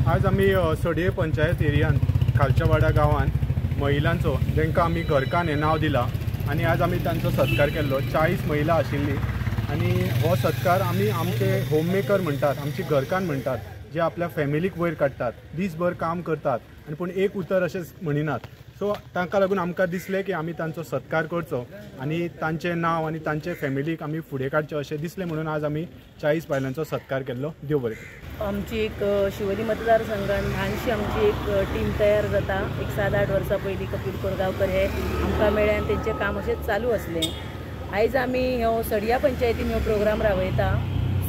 आज आमी सडये पंचायत एरियान खालच्या वाडा गांवान महिलांचो जांकां आमी घरकान्न हें नांव दिलां आनी आज आमी तांचो सत्कार केल्लो. 40 महिला आशिल्ली आनी हो सत्कार आमी आमचे होममेकर म्हणटात, आमची घरकान्न म्हणटात, जे आपल्या फॅमिलीक वयर काडटात, दीसभर काम करतात आनी पूण एक उतर अशें म्हणिनात. सो तांकां लागून आमकां दिसलें की आमी तांचो सत्कार करचो आनी तांचें नांव आनी तांचे फॅमिलीक आमी फुडें काडचें अशें दिसलें म्हणून आज आमी 40 बायलांचो सत्कार केल्लो. देव बरें करूं. आमची एक शिवोली मतदारसंघान ल्हानशी आमची एक टीम तयार जाता. एक 7-8 वर्सां पयलीं कपील कोरगांवकर हे आमकां मेळ्ळे आनी तेंचें काम अशेंच चालू आसलें. आयज आमी ह्यो सडया पंचायतीन ह्यो प्रोग्राम राबयता.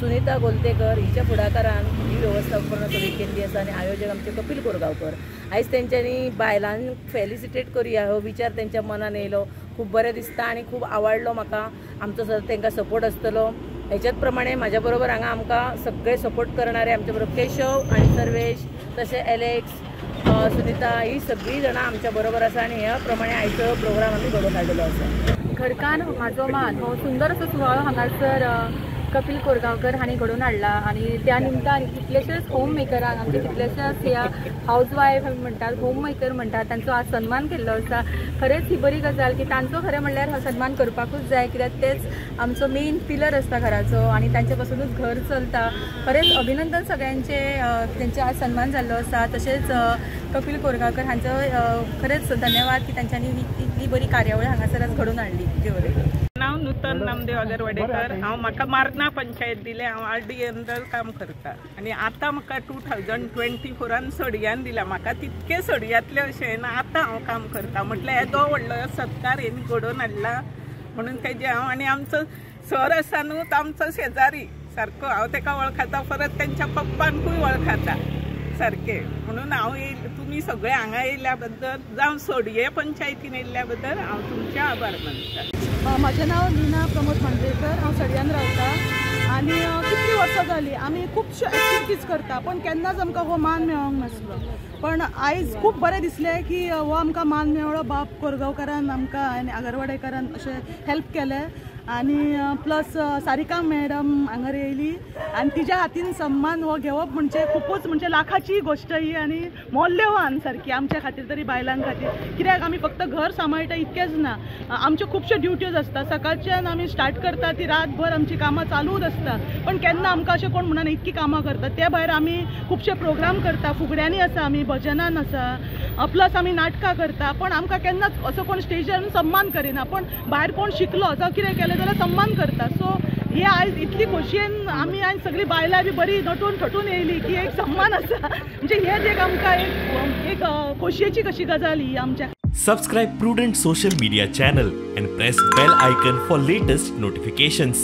सुनीता गोलतेकर हिच्या फुडाकारान ही वेवस्थापना सगळी केल्ली आसा आनी आयोजक आमचे कपील कोरगांवकर. आयज तेंच्यांनी बायलांक फेलिसिटेट करुया हो विचार तेंच्या मनान येयलो. खूब बरें दिसता आनी खूब आवडलो म्हाका. आमचो सदांच तेंकां सपोर्ट आसतलो. हेच्याच प्रमाणे म्हाज्या बरोबर हांगा आमकां सगळे सपोर्ट करणारे आमच्या बरोबर केशव आनी सर्वेश, तशें एलेक्स, सुनीता ही सगळीं जाणां आमच्या बरोबर आसा आनी ह्या प्रमाणे आयचो प्रोग्राम आमी घडोवन हाडलेलो आसा. घरकान्न म्हाजो मान हो सुंदर असो सुवाळो हांगासर कपील कोरगांवकर हांणी घडोवन हाडला आनी त्या निमतान कितलेशेच होम मेकरांक, आमचे कितलेशेच ह्या हावज वायफ म्हणटात, होम मेकर म्हणटात, तांचो आज सन्मान केल्लो आसा. खरेंच ही बरी गजाल की तांचो खरें म्हणल्यार हो सन्मान करपाकूच जाय, कित्याक तेच आमचो मेन पिलर आसता घराचो आनी तांचे पासुनूच घर चलता. खरेंच अभिनंदन सगळ्यांचे, तेंचे आज सन्मान जाल्लो आसा. तशेंच कपील कोरगांवकर हांचो खरेंच धन्यवाद की तांच्यांनी इतली बरी कार्यावळ हांगासर आज घडोवन हाडली. देव बरें करूं. नांव नूतन नामदेव आगरवाडेकर. हांव म्हाका मार्ना पंचायत दिलें. हांव आर डी अंदर काम करता आनी आतां म्हाका 2024 सडयान दिला. म्हाका तितकें सडयांतलें अशें ना, आतां हांव काम करता. म्हटल्यार येदो व्हडलो सत्कार हेणी घडोवन हाडला म्हणून तेजें हांव आनी आमचो सर आसा न्हू तो आमचो शेजारी सारको, हांव तेका वळखता, परत तेंच्या पप्पांकूय वळखता सारकें. म्हणून हांव तुमी सगळे हांगा येयल्या बद्दल, जावं सडये पंचायतीन येयल्ल्या बद्दल हांव तुमचें आभार मानता. म्हजें नांव लीना प्रमोद मांद्रेकर. हांव सडयान रावता आनी कितलीं वर्सां जालीं आमी खुबश्यो एक्टिविटीज करता, पण केन्नाच आमकां हो मान मेळोंक नासलो. पण आयज खूब बरें दिसलें की हो आमकां मान मेळ्ळो. बाब कोरगांवकारान आमकां आनी आगरवाडेकारान अशें हेल्प केलें आनी प्लस सारिका मॅडम हांगर येयली आनी तिज्या हातीन सन्मान हो घेवप म्हणजे खुबूच म्हणजे लाखाची गोश्ट ही आनी मौल्यवान सारकी आमच्या खातीर तरी, बायलां खातीर. कित्याक आमी फक्त घर सांबाळटा इतकेंच ना, आमच्यो खुबश्यो ड्युट्योज आसता. सकाळच्यान आमी स्टार्ट करता ती रातभर आमची कामां चालूच आसता, पण केन्ना आमकां अशें कोण म्हणना इतकी कामां करता. ते भायर आमी खुबशे प्रोग्राम करता, फुगड्यांनी आसा, आमी भजनान आसा, प्लस आमी नाटकां करता. पण आमकां केन्नाच असो कोण स्टेजार सन्मान करिना, पण भायर कोण शिकलो जावं कितें केलें जाल्यार सन्मान करता. सो हे आयज इतली खोशयेन आमी आयज सगळीं बायलां बी बरी नटून थटून येयली की एक सन्मान आसा. म्हणजे हेच एक आमकां एक एक खोशयेची कशी गजाल ही आमच्या. Subscribe Prudent social media channel and press bell icon for latest notifications.